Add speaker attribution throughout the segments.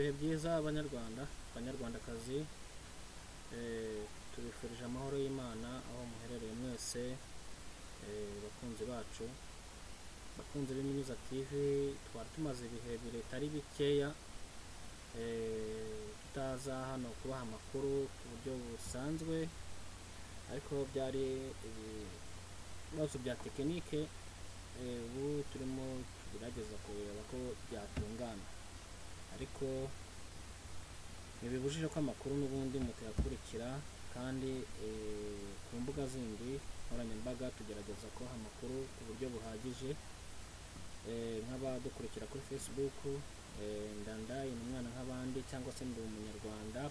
Speaker 1: Ibihe byiza Banyarwanda, Banyarwandakazi, tubifurije amahoro y'Imana aho muherereye mwese, bakunzi bacu, bakunzi b'Iminyuza TV. Twari tumaze ibihe bitari bikeya tutaza hano kubaha amakuru ku buryo busanzwe, ariko byari ibibazo bya tekinike. Ubu turimo tugerageza kureba ko byatungana, ariko ntibibujije ko amakuru n'ubundi mutayakurikira. Kandi ku mbuga zindi nkoranyambaga tugerageza kubaha amakuru ku buryo buhagije. Nk'abadukurikira kuri Facebook, Ndandaye ni umwana nk'abandi cyangwa se Ndi Umunyarwanda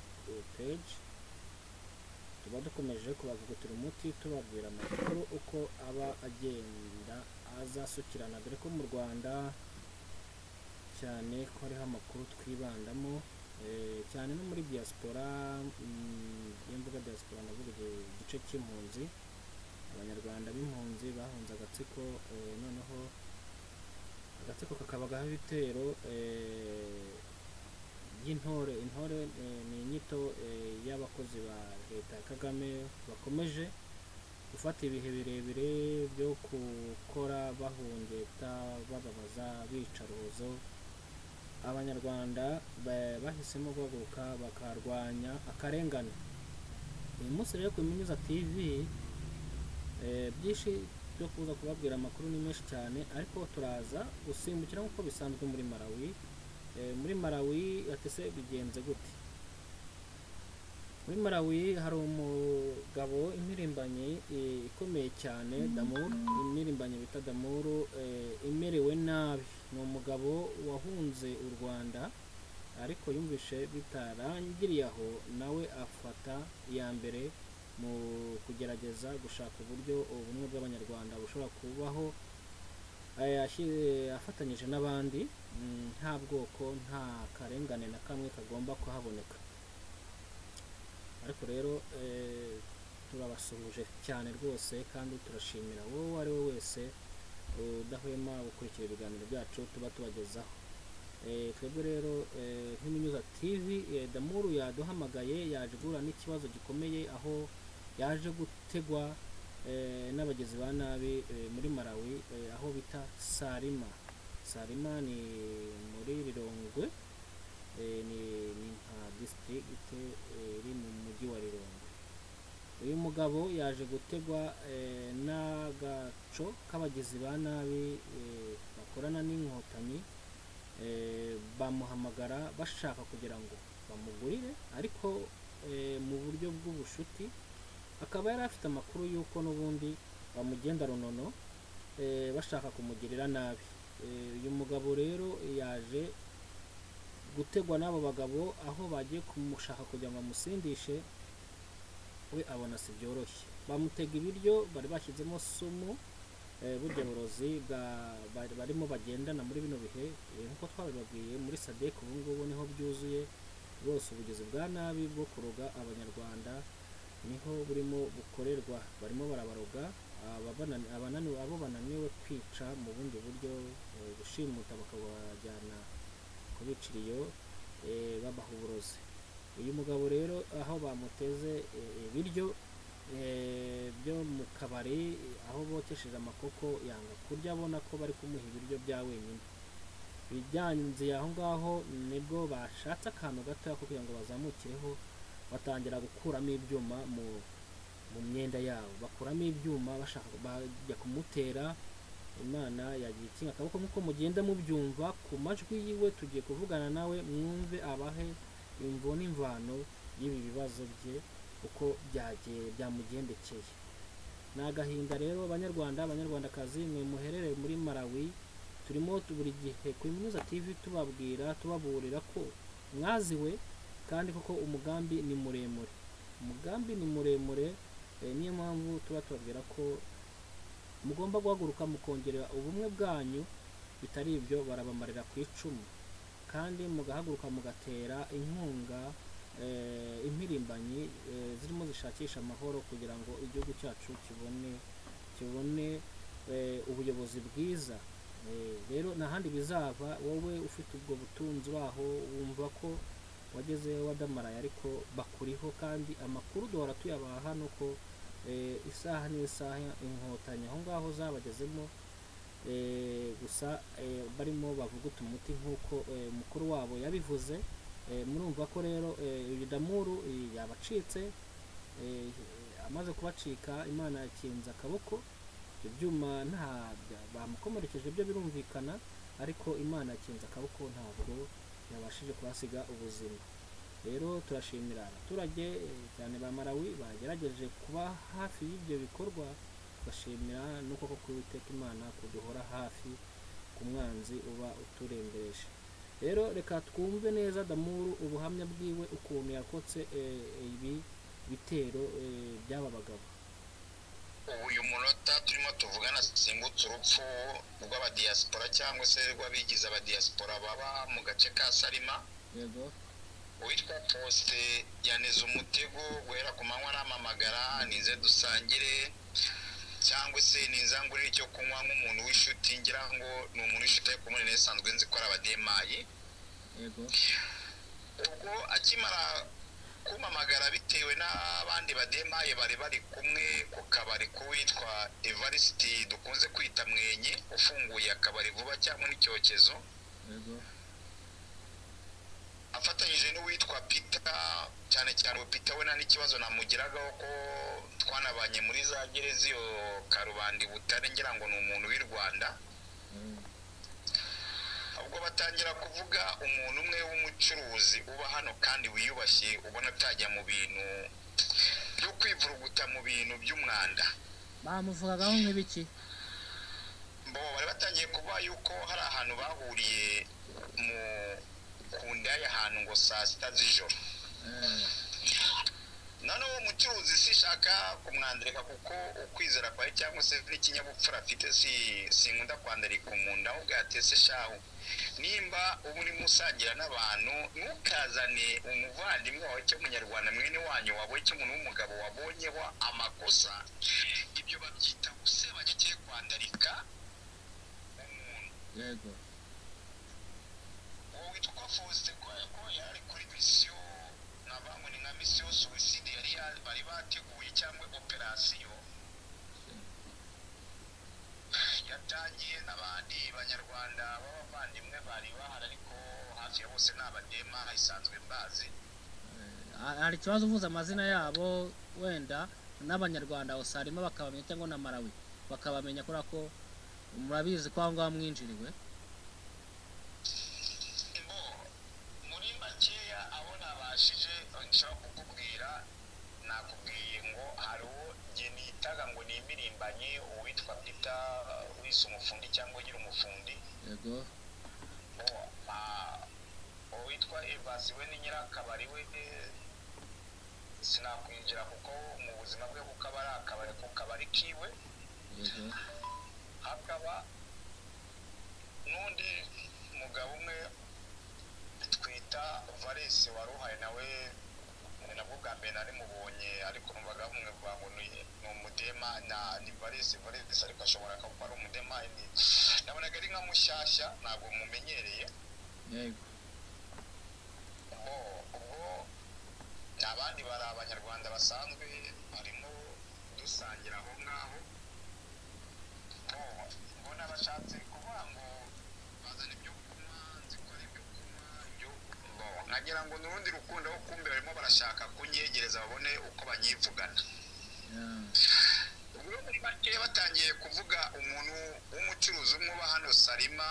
Speaker 1: page, tuba dukomeje kubavugutira umuti, tubabwira amakuru uko aba agenda azasukirana, dore ko mu Rwanda cyane ko hariho amakuru twibandamo cyane, no muri diaspora. Iyo mvuga diaspora ndavuga igice cy'impunzi, Abanyarwanda b'impunzi bahunze agatsiko. Noneho agatsiko kakabagaho ibitero by'intore. Intore ni inyito y'abakozi ba leta ya Kagame bakomeje gufata ibihe birebire byo gukora bahungeta, bababaza, bica rubozo Abanyarwanda bahisemo guhaguruka bakarwanya akarengane. Uyu munsi rero ku Iminyuza TV, byinshi byo kuza kubabwira, amakuru ni menshi cyane, ariko turaza gusimbukira nk'uko bisanzwe muri Malawi. Muri Malawi atese bigenze gute? Muri Malawi hari umugabo, impirimbanyi ikomeye cyane, Damuru, impirimbanyi bita Damuru, imerewe nabi. Ni umugabo wahunze u Rwanda, ariko yumvishe bitarangiriye aho, nawe afata iya mbere mu kugerageza gushaka uburyo ubumwe bw'Abanyarwanda bushobora kubaho, afatanyije n'abandi, nta bwoko, nta karengane na kamwe kagomba kuhaboneka. Ariko rero turabasuhuje cyane rwose, kandi turashimira wowe uwo ari we wese udahwema gukurikira ibiganiro byacu tuba tubagezaho. Twebwe rero nk'Iminyuza TV, Damuru yaduhamagaye, yaje guhura n'ikibazo gikomeye aho yaje gutegwa n'abagizi ba nabi muri Malawi, aho bita Salima. Salima ni muri Lilongwe, ni nka district iri mu mujyi wa Lilongwe. Uyu mugabo yaje gutegwa n'agaco k'abagizi ba nabi bakorana n'Inkotanyi, bamuhamagara bashaka kugira ngo bamugurire, ariko mu buryo bw'ubushuti. Akaba yari afite amakuru y'uko n'ubundi bamugenda runono, bashaka kumugirira nabi. Uyu mugabo rero yaje gutegwa n'abo bagabo aho bagiye kumushaka kugira ngo bamusindishe, we abona si byoroshye, bamutega ibiryo bari bashyizemo sumu. Burya burozi barimo bagendana muri bino bihe, nk'uko twabibabwiye muri SADC, ubu ngubu niho byuzuye rwose. Ubugizi bwa nabi bwo kuroga Abanyarwanda niho burimo bukorerwa, barimo barabaroga abo bananiwe kwica mu bundi buryo, gushimuta bakabajyana kubicira iyo, babaha uburozi. Uyu mugabo rero aho bamuteze ibiryo byo mu kabari, aho bokesheje amakoko, yanga kurya, abona ko bari kumuha ibiryo bya wenyine. Bijyanze aho ngaho nibwo bashatse akantu gatoya kugira ngo bazamukireho, batangira gukuramo ibyuma mu myenda yabo, bakuramo ibyuma bashaka bajya kumutera. Imana yagiye ikinga akaboko nk'uko mugenda mubyumva ku majwi yiwe. Tugiye kuvugana nawe mwumve abahe imvo n'imvano y'ibi bibazo bye, uko byagiye byamugendekeye. Ni agahinda rero, Banyarwanda, Abanyarwandakazi, mwe muherereye muri Malawi. Turimo buri gihe ku Iminyuza TV tubabwira, tubaburira ko mwaziwe, kandi koko umugambi ni muremure, umugambi ni muremure. Niyo mpamvu tuba tubabwira ko mugomba guhaguruka mukongerera ubumwe bwanyu, bitari ibyo barabamarira ku icumu, kandi mugahaguruka mugatera inkunga impirimbanyi zirimo zishakisha amahoro kugira ngo igihugu cyacu kibone ubuyobozi bwiza. Rero nta handi bizava, wowe ufite ubwo butunzi uri aho wumva ko wagezeyo wadamaraye, ariko bakuriho. Kandi amakuru duhora tuyabaha hano ko isaha n'isaha inkotanyi aho ngaho zabagezemo, gusa barimo bavuguta umuti nk'uko umukuru wabo yabivuze. Murumva ko rero uyu Damuru yabacitse, amaze kubacika Imana yakinze akaboko. Ibyo byuma nta bamukomerekeje byo birumvikana, ariko Imana yakinze akaboko ntabwo yabashije kuhasiga ubuzima. Rero turashimira abaturage cyane ba Malawi bagerageje kuba hafi y'ibyo bikorwa, tugashimira n'uko koko Uwiteka Imana kuduhora hafi ku mwanzi uba uturembereje. Rero reka twumve neza Damuru ubuhamya bwiwe ukuntu yakotse ibi bitero by'aba bagabo.
Speaker 2: Uyu munota turimo tuvugana simbutse urupfu rw'abadiyasipora cyangwa se rw'abigize abadiyasipora baba mu gace ka Salima.
Speaker 1: Yego.
Speaker 2: Uwitwa Faustin yaneze umutego guhera ku manywa aramamagara, nize dusangire cyangwa se ninzangurire icyo kunywa nk'umuntu w'inshuti, ngira ngo ni umuntu w'inshuti ariko muri nsanzwe nzi ko ari abademayi.
Speaker 1: Yego.
Speaker 2: Ubwo akimara kumpamagara bitewe n'abandi bademaye bari bari kumwe ku kabari k'uwitwa Evariste dukunze kwita Mwenye, ufunguye akabari vuba cyangwa n'icyokezo.
Speaker 1: Yego.
Speaker 2: Afatanyije n'uwitwa Peter, cyane cyane Peter we nta n'ikibazo namugiragaho ko twanabanye muri za gereza iyo Karubanda i Butare, ngira ngo ni umuntu w'i Rwanda. Ubwo batangira kuvuga umuntu umwe w'umucuruzi uba hano kandi wiyubashye, ubona atajya mu bintu byo kwivuruguta mu bintu by'umwanda.
Speaker 1: Bamuvugagaho nk'ibiki?
Speaker 2: Bo bari batangiye kuvuga yuko hari ahantu bahuriye mu ku ndaya ahantu ngo saa sita z'ijoro. Noneho uwo mucuruzi sishaka kumwandirika kuko ukwizera kwawe cyangwa se n'ikinyabupfura afite sinkunda kwandarika umuntu, ahubwo yatese shahu nimba uba urimo usangira n'abantu ntukazane umuvandimwe wawe cyangwa umunyarwanda mwene wanyu wabonye cyangwa umuntu w'umugabo wabonyeho amakosa, ibyo babyita gusebanya cyangwa kwandarika umuntu.
Speaker 1: Yego.
Speaker 2: Uwo witwa Faustin ko yari kuri misiyo nkabangu ni nka misiyo suicide yari bari bateguye cyangwa operasiyo yatangiye n'abandi banyarwanda b'abavandimwe bari bahari, ariko hafi ya bose ni abadema isanzwe mbazi.
Speaker 1: Hari ikibazo uvuze amazina yabo wenda n'abanyarwanda Osarima bakabamenya cyangwa na Malawi bakabamenya, kubera ko murabizi ko aho ngaho mwinjiriwe.
Speaker 2: Bo muri makeya abo nabashije nshobora kukubwira, nakubwiye ngo hari uwo njye nitaga ngo ni imirimbanyi, uwitwa Peter wise umufundi cyangwa ugira umufundi.
Speaker 1: Yego.
Speaker 2: Uwitwa Evasi we ni nyirakabari we sinakwinjira kuko mu buzima bwe kuko aba ari akabari ku kabari kiwe.
Speaker 1: Yego.
Speaker 2: Hakaba n'undi mugabo umwe twita Valesi wari uhari nawe nabwo bwa mbere nari mubonye, ariko numvaga bamwe bavuga ngo ni umudema na ni Valesi Valesi, ariko ashobora kuba ari umudema, nabonaga ari nka mushyashya ntabwo mumenyereye.
Speaker 1: Yego.
Speaker 2: Ubwo ni abandi bari abanyarwanda basanzwe barimo dusangira aho ngaho, mbona bashatse kuvuga ngo bazana ibyo kunywa, nzi ko ari ibyo kunywa ibyo nkagira ngo ni urundi rukundo aho kumbe barimo barashaka kunyegereza babone uko banyivugana. Ubwo muri make batangiye kuvuga umuntu w'umucuruzi umwe uba hano Salima,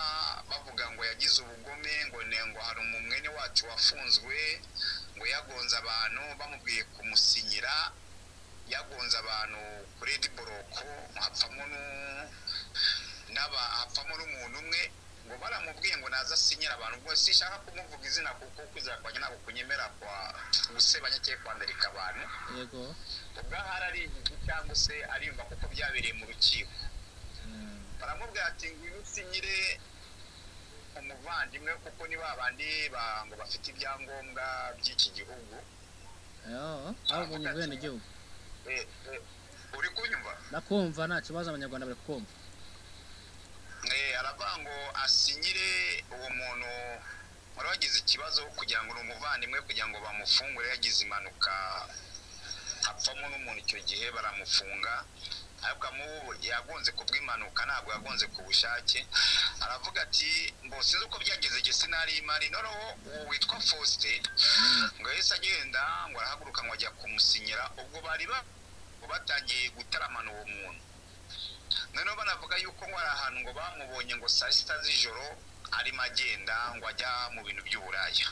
Speaker 2: bavuga ngo yagize ubugome, ngo ngo hari umwene wacu wafunzwe ngo yagonze abantu bamubwiye kumusinyira, yagonze abantu kuri diboroko hapfamo n'umuntu umwe, ngo baramubwiye ngo naza asinyira abantu. Ubwo sishaka kumuvuga izina kuko kwizera kwanjye ntabwo kunyemera kwa gusebanya cyangwa kwandarika abantu.
Speaker 1: Yego.
Speaker 2: Ubwo ahari ari inzu cyangwa se arimva kuko byabereye mu rukiko, baramubwira ati ngwino usinyire umuvandimwe kuko ni ba bandi ngo bafite ibyangombwa by'iki gihugu.
Speaker 1: Babonye ubwenegihugu.
Speaker 2: Uri kunyumva?
Speaker 1: Ndakumva nta kibazo, abanyarwanda bari kukumva.
Speaker 2: Aravuga ngo asinyire uwo muntu wari wagize ikibazo kugira ngo ni umuvandimwe, kugira ngo bamufungure, yagize impanuka hapfamo n'umuntu, icyo gihe baramufunga, ariko yagonze ku bw'impanuka, ntabwo yagonze ku bushake. Aravuga ati ngo sinzi uko byageze igihe sinari imari. Noneho uwo witwa Faustin ngo yahise agenda, ngo arahaguruka, ngo ajya kumusinyira. Ubwo bari batangiye gutaramana uwo muntu. Noneho banavuga yuko ngo hari ahantu ngo bamubonye ngo saa 6 z'ijoro arimo agenda ngo ajya mu bintu by'uburaya.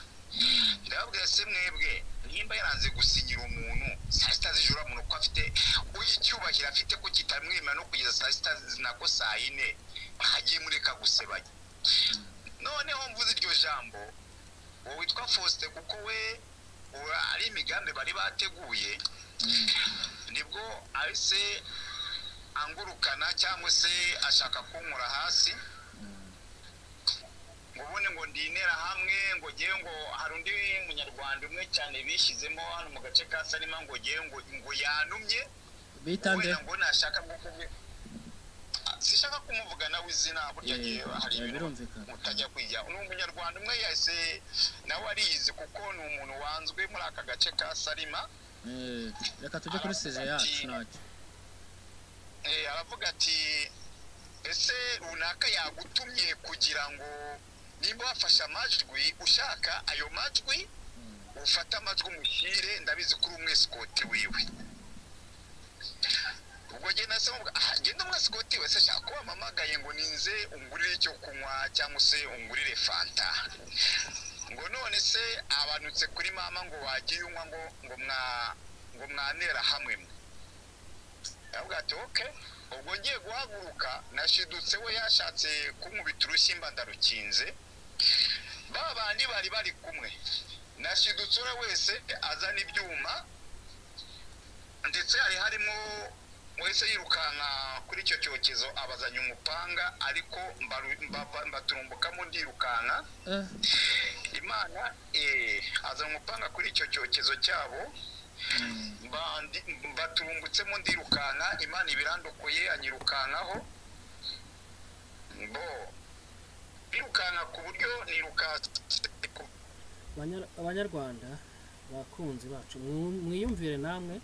Speaker 2: Ndababwira se mwebwe, nimba yaranze gusinyira umuntu saa 6 z'ijoro, umuntu ko afite icyubahiro afite ko kitamwemera no kugeza saa 6 nako saa 4, hagiye mureka gusebanya. Noneho mvuze iryo jambo, uwo witwa Faustin, kuko we ari imigambi bari bateguye, nibwo ahise angurukana cyangwa se ashaka kunkura hasi, ngo ubundi ngo ndinera hamwe, ngo ngewe ngo hari undi munyarwanda umwe cyane bishyizemo hano mu gace ka Salima, ngo ngewe ngo yanumye
Speaker 1: bitande,
Speaker 2: ngo nashaka sishaka kumuvuga nawe izina, burya ngewe hari ibintu utajya kwijya. Ni umunyarwanda umwe yahise nawe arizi, kuko ni umuntu wanzwe muri aka gace ka Salima.
Speaker 1: Reka tujye kuri sije yacu ntacyo.
Speaker 2: Aravuga ati ese runaka yagutumye kugira ngo nimba wafashe amajwi, ushaka ayo majwi ufate amajwi umushyire, ndabizi ko uri umwesikoti wiwe. Ubwo ngenda se ngenda umwesikoti we se shaka ko wamamagaye ngo ninze ungurire icyo kunywa cyangwa se ungurire fanta, ngo none se abanutse kuri mama ngo wagiye unywa ngo ngo mwanera hamwe mwe. Aravuga ati okay. Ubwo ngiye guhaguruka nashidutse we yashatse kunkubita urushyimba ndarukinze, ba bandi bari bari kumwe nashidutse we wese azana ibyuma, ndetse hari harimo wese yirukanka kuri icyo cyokezo abazanye umupanga, ariko mbaturumbukamo ndirukanka. Imana azana umupanga kuri icyo cyokezo cyabo, baturumbutse ndirukanka, Imana ibirandokoye anyirukankaho, bo birukanka ku buryo nirukanka.
Speaker 1: Abanyarwanda bakunzi bacu, mwiyumvire namwe,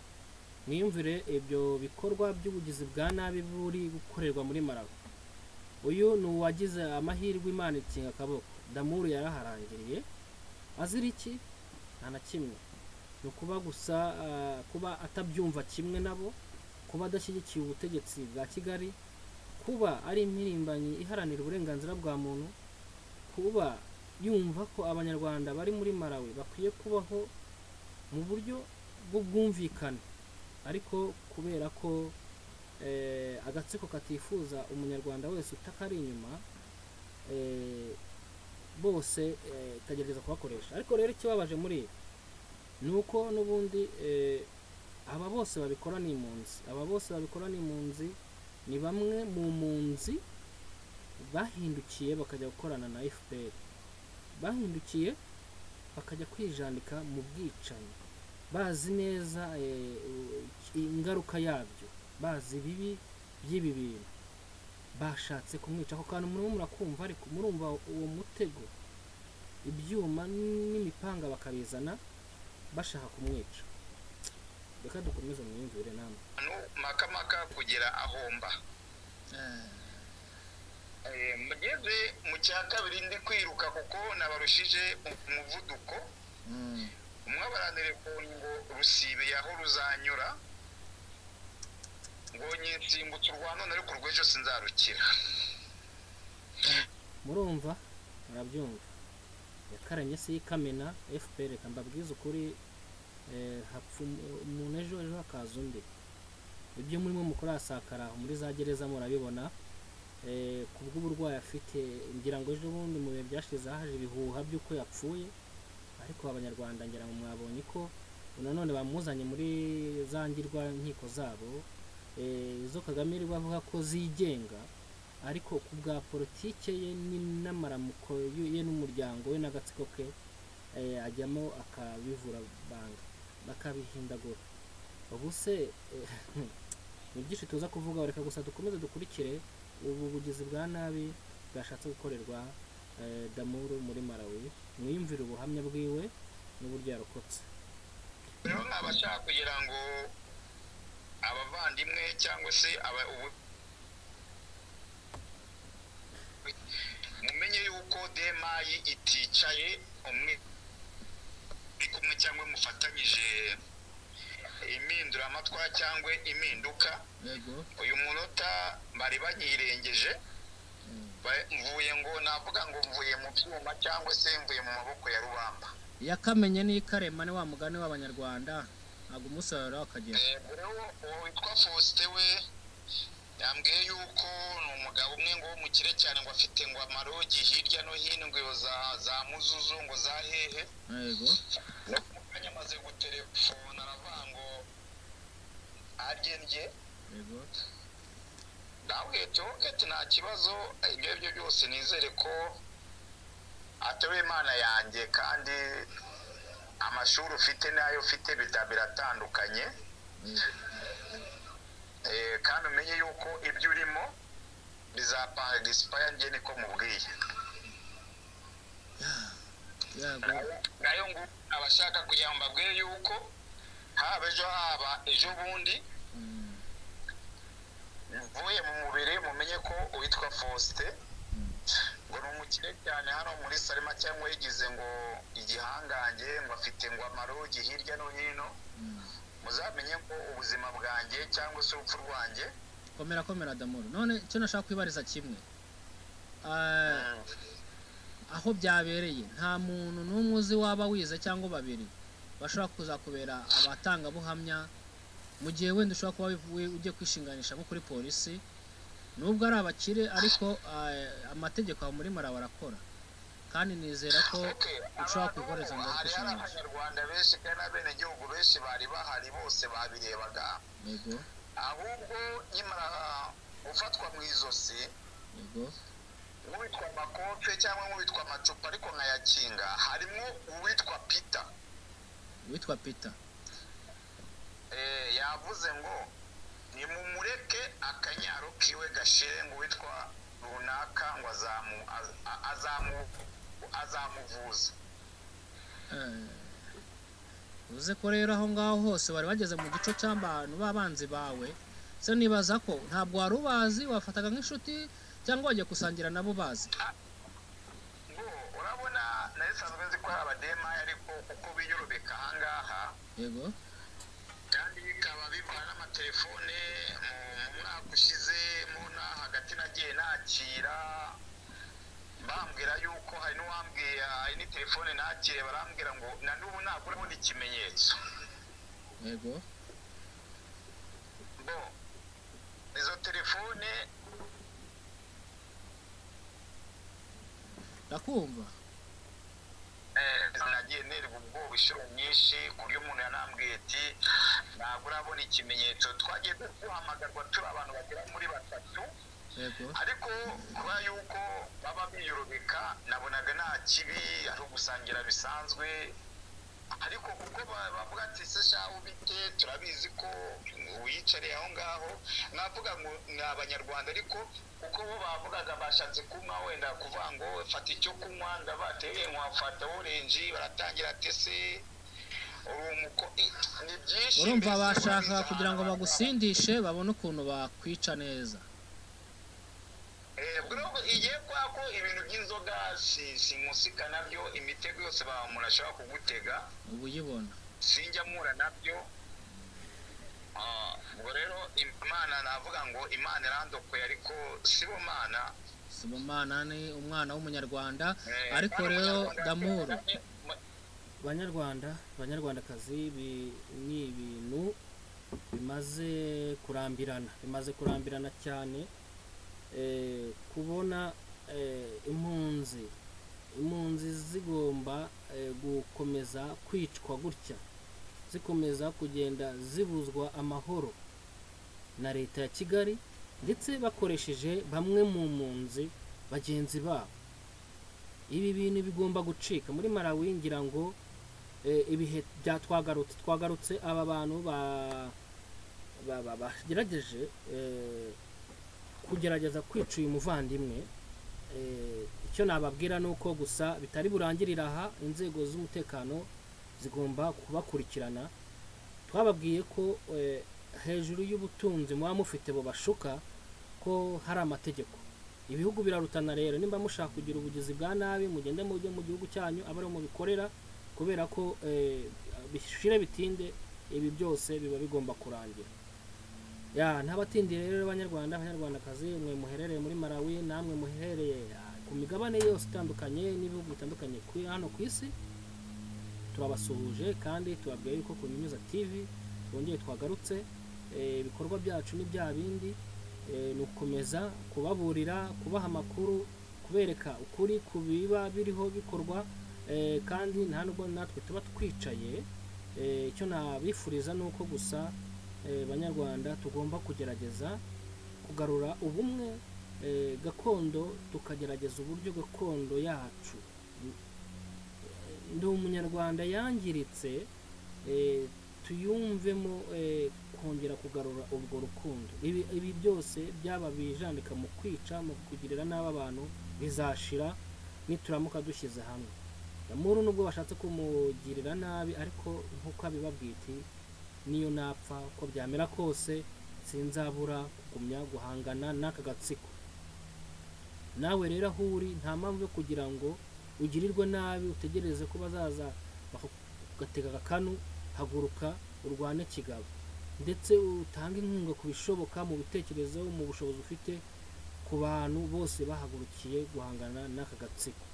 Speaker 1: mwiyumvire ibyo bikorwa by'ubugizi bwa nabi buri gukorerwa muri Malawi. Uyu ni uwagize amahirwe Imana ikinga akaboko, Damuru yaraharangiriye azira iki? Nta na kimwe, ni ukuba gusa kuba atabyumva kimwe nabo, kuba adashyigikiye ubutegetsi bwa Kigali, kuba ari impirimbanyi iharanira uburenganzira bwa muntu, kuba yumva ko abanyarwanda bari muri Malawi bakwiye kubaho mu buryo bw'ubwumvikane, ariko kubera ko agatsiko katifuza umunyarwanda wese utakari inyuma, bose kagerageza kubakoresha. Ariko rero ikibabaje muri ibi nuko n'ubundi aba bose babikora ni impunzi, aba bose babikora ni impunzi, ni bamwe mu mpunzi bahindukiye bakajya gukorana na FPR, bahindukiye bakajya kwijandika mu bwicanyi, bazi neza ingaruka yabyo, bazi bibi by'ibi bintu, bashatse kumwica. Ako kantu murimo murakumva, ariko murumva uwo mutego, ibyuma n'imipanga bakabizana bashaka kumwica. Reka dukomeze mwiyumvire namwe.
Speaker 2: Makamaka kugera ahomba. Mugeze mu cya kabiri ndi kwiruka kuko nabarushije umuvuduko. Umwe barantelefoni ngo rusibe yaho ruzanyura, ngo nsimbutse urwa none ariko urw'ejo sinzarukira.
Speaker 1: Murumva, murabyumva, yakaranye se yikamena FPR. Reka mbabwize ukuri, hapfa umuntu ejo ejo hakaza undi. Ibyo murimo mukora asakara muri za gereza murabibona, ku bw'uburwayi afite. Ngira ngo ejo bundi mu bihe byashize haje ibihuha by'uko yapfuye, ariko abanyarwanda ngira ngo mwabonye ko nanone bamuzanye muri za ngirwa nkiko zabo, izo Kagame iri bavuga ko zigenga, ariko ku bwa politike ye n'amaramuko ye n'umuryango we n'agatsiko ke, ajyamo akabivura banga bakabihindagura. Ubu se ni byinshi tuza kuvuga, reka gusa dukomeze dukurikire ubu bugizi bwa nabi bwashatse gukorerwa Damuru muri Malawi. Mwiyumvire ubuhamya bwiwe n'uburyo yarokotse.
Speaker 2: Rero nkabashaka kugira ngo abavandimwe cyangwa se mumenye yuko demayi iticaye umwe kumwe cyangwa mufatanyije impinduramatwara cyangwa impinduka. Uyu munota bari banyirengeje, mvuye ngo navuga ngo mvuye mu byuma cyangwa se mvuye mu maboko ya rubamba.
Speaker 1: Yakamenye n'ikarema ni wa mugani w'abanyarwanda ntabwo umusaruro akagera.
Speaker 2: Uwo witwa Faustin we yambwiye yuko ni umugabo umwe ngo w'umukire cyane, ngo afite ngo amarogi hirya no hino, ngo za muzuzu ngo za hehe.
Speaker 1: Yego.
Speaker 2: No mu kanya amaze gutelefona aravuga ngo arye ndye.
Speaker 1: Yego.
Speaker 2: Ndabwiye ati nta kibazo, ibyo aribyo byose nizere ko atari Imana yanjye, kandi amashuri ufite n'ayo ufite biratandukanye. Kandi umenye yuko ibyo urimo bizapanga gisipaya, njye niko mubwiye. Nayo ngo abashaka kugira ngo mbabwire yuko haba ejo haba ejo bundi mvuye mu mubiri, mumenye ko uwitwa Faustin ngo ni umukire cyane hano muri Salima, cyangwa yigize ngo igihangange, ngo afite ngo amarogi hirya no hino. Muzamenye ko ubuzima bwanjye cyangwa se urupfu rwanjye.
Speaker 1: Komera komera Damuru. None icyo nashaka kwibariza kimwe, aho byabereye nta muntu n'umwe uzi waba wize cyangwa babiri bashobora kuzakubera abatangabuhamya mu gihe wenda ushobora kuba ugiye kwishinganisha nko kuri polisi, nubwo ari abakire ariko amategeko aho muri Malawi arakora, kandi nizera ko ushobora kukoreza ngo
Speaker 2: kwishinganisha. Abanyarwanda benshi kandi abenegihugu benshi bari bahari bose babirebaga.
Speaker 1: Yego.
Speaker 2: Ahubwo nyimara gufatwa mu izosi,
Speaker 1: yego,
Speaker 2: nk'uwitwa makofe cyangwa nk'uwitwa amacupa ariko nkayakinga, harimo uwitwa Peter.
Speaker 1: Uwitwa Peter
Speaker 2: yavuze ngo nimumureke akanyaro kiwe gashire, ngo witwa runaka ngo azamuvuza.
Speaker 1: Uze ko rero aho ngaho hose bari bageze mu gice cy'abantu b'abanzi bawe, se nibaza ko ntabwo wari ubazi, wafataga nk'inshuti cyangwa wagiye gusangira nabo bazi.
Speaker 2: Ngo urabona nari sanzwe nzi ko ari abademayi, ariko uko biyorobeka aha ngaha,
Speaker 1: yego,
Speaker 2: kandi bikaba bivana n'amatelefone mu mwaka ushize mu na hagati nagiye nakira bambwira yuko hari n'uwambwiye hari ni telefone nakire barambwira ngo na n'ubu ntabwo urabona ikimenyetso.
Speaker 1: Yego.
Speaker 2: Bo izo telefone
Speaker 1: ndakumva.
Speaker 2: Nagiye nerwa ubwoba inshuro nyinshi ku buryo umuntu yanambwiye ati ntabwo urabona ikimenyetso. Twagiye duhamagarwa turi abantu bagera muri batatu, ariko kuba yuko baba biyorobeka nabonaga nta kibi, ari ugusangira bisanzwe, ariko kuko bavuga ati se shahu bite, turabizi ko wiyicariye aho ngaho, navuga ngo ni abanyarwanda, ariko kuko bo bavugaga bashatse kunywa wenda kuvuga ngo fata icyo kunywa, ndabateye nkwafata orange, baratangira ati se urumuko ni byinshi.
Speaker 1: Urumva bashaka kugira ngo bagusindishe babone ukuntu bakwica neza.
Speaker 2: Igiye kwa ko ibintu by'inzoga simusika nabyo, imitego yose umuntu ashobora kugutega
Speaker 1: ubuyibona,
Speaker 2: sinjya mpura nabyo. Ubwo rero Imana navuga ngo Imana irandokoye, ariko Sibomana,
Speaker 1: Sibomana ni umwana w'umunyarwanda. Ariko rero Damuru, banyarwanda banyarwandakazi, ni ibintu bimaze kurambirana, bimaze kurambirana cyane. Kubona impunzi zigomba gukomeza kwicwa gutya, zikomeza kugenda zibuzwa amahoro na leta ya Kigali, ndetse bakoresheje bamwe mu mpunzi bagenzi babo. Ibi bintu bigomba gucika muri Malawi. Ngira ngo ibihe bya twagarutse aba bantu bagerageje kugerageza kwica uyu muvandimwe. Icyo nababwira ni uko gusa bitari burangirire aha, inzego z'umutekano zigomba kubakurikirana. Twababwiye ko hejuru y'ubutunzi muba mufite bubashuka ko hari amategeko, ibihugu birarutana. Rero nimba mushaka kugira ubugizi bwa nabi, mugende mujye mu gihugu cyanyu abe ariho mubikorera, kubera ko bishire bitinde ibi byose biba bigomba kurangira. Ya ntabatindiye rero, Abanyarwanda, Abanyarwandakazi, mwe muherereye muri Malawi, namwe muherereye ku migabane yose itandukanye n'ibihugu bitandukanye hano ku isi, turabasuhuje kandi tubabwiye yuko ku Nyunyuza TV twongeye twagarutse. Ibikorwa byacu ni bya bindi, ni ugukomeza kubaburira, kubaha amakuru, kubereka ukuri ku biba biriho bikorwa, kandi nta nubwo natwe tuba twicaye. Icyo nabifuriza ni uko gusa, Banyarwanda, tugomba kugerageza kugarura ubumwe, gakondo, tukagerageza uburyo gakondo yacu, Ndi Umunyarwanda, yangiritse, tuyumvemo kongera kugarura urwo rukundo. Ibi byose byaba bijandika mu kwica, mu kugirira nabi abantu, bizashira nituramuka dushyize hamwe. Damuru nubwo bashatse kumugirira nabi, ariko nk'uko abibabwiye iti niyo napfa, uko byamera kose sinzabura kugumya guhangana n'aka gatsiko. Nawe rero aho uri, nta mpamvu yo kugira ngo ugirirwe nabi utegereze ko bazaza bakagatega agakanu. Haguruka urwane kigabo, ndetse utange inkunga ku bishoboka, mu bitekerezo, mu bushobozi ufite, ku bantu bose bahagurukiye guhangana n'aka gatsiko.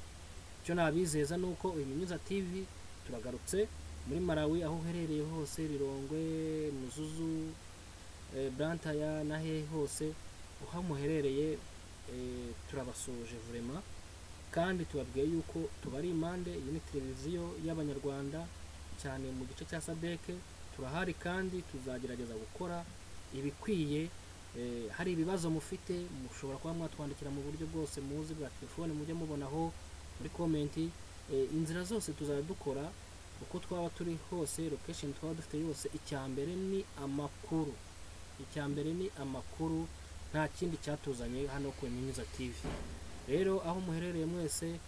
Speaker 1: Icyo nabizeza ni uko Ibinyuza TV turagarutse muri Malawi, aho uherereye hose, Lilongwe, Mzuzu, Blantyre na hehe hose aho muherereye, turabasuhuje vraiment, kandi tubabwiye yuko tubari impande. Iyi ni televiziyo y'Abanyarwanda cyane mu gice cya SADC. Turahari kandi tuzagerageza gukora ibikwiye. Hari ibibazo mufite, mushobora kuba mwatwandikira mu buryo bwose muzi bwa telefone, mujye mubonaho muri comment. Inzira zose tuzajya dukora uko twaba turi hose, location twaba dufite yose. Icya mbere ni amakuru, icya mbere ni amakuru, nta kindi cyatuzanye hano ku Nyunyuza TV. Rero aho muherereye mwese,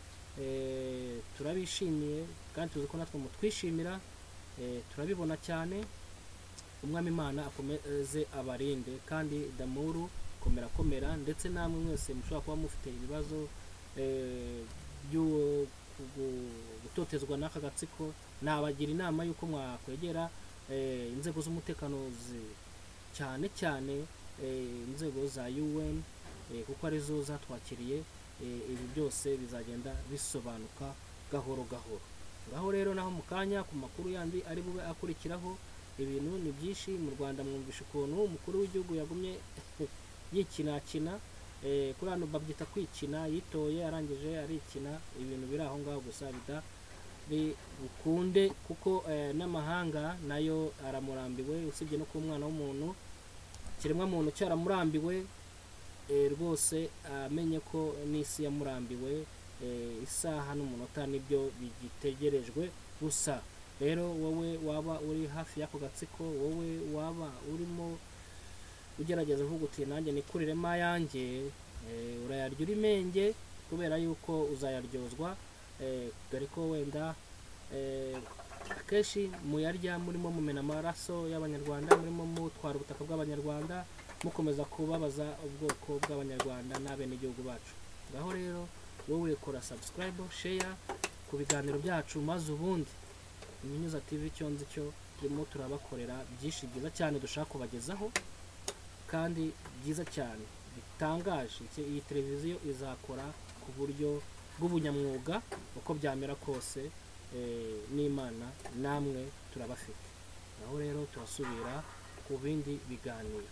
Speaker 1: turabishimiye kandi tuzi ko natwe mutwishimira, turabibona cyane. Umwami Imana akomeze abarinde, kandi Damuru komera komera, ndetse namwe mwese mushobora kuba mufite ibibazo byo gutotezwa n'aka gatsiko, nabagira inama y'uko mwakwegera inzego z'umutekano, cyane cyane inzego za UN, kuko arizo zatwakiriye. Ibi byose bizagenda bisobanuka gahoro gahoro. Ngaho rero naho mu kanya ku makuru yandi ari bube akurikiraho. Ibintu ni byinshi mu Rwanda. Mwumvisha ukuntu umukuru w'igihugu yagumye yikinakina, kuri hano babyita kwikina, yitoye arangije arikina. Ibintu biri aho ngaho gusa bidari bukunde, kuko n'amahanga nayo aramurambiwe. Usibye no kuba umwana w'umuntu, ikiremwa muntu cyaramurambiwe, rwose amenye ko n'isi yamurambiwe. Isaha n'umunota nibyo bigitegerejwe gusa. Rero wowe waba uri hafi y'ako gatsiko, wowe waba urimo ugerageza uvuga uti nanjye nikuriremo ayanjye, urayarya uri menge, kubera yuko uzayaryozwa, dore ko wenda akenshi muyarya murimo mumena amaraso y'Abanyarwanda, murimo mutwara ubutaka bw'Abanyarwanda, mukomeza kubabaza ubwoko bw'Abanyarwanda n'abenegihugu bacu. Ngaho rero wowe kora subscribe, share ku biganiro byacu, maze ubundi Iminyuza TV icyo nzi cyo turimo turabakorera byinshi byiza cyane dushaka kubagezaho, kandi byiza cyane bitangaje. Iyi televiziyo izakora ku buryo bw'ubunyamwuga uko byamera kose, n'Imana namwe turabafite. Naho rero turasubira ku bindi biganiro.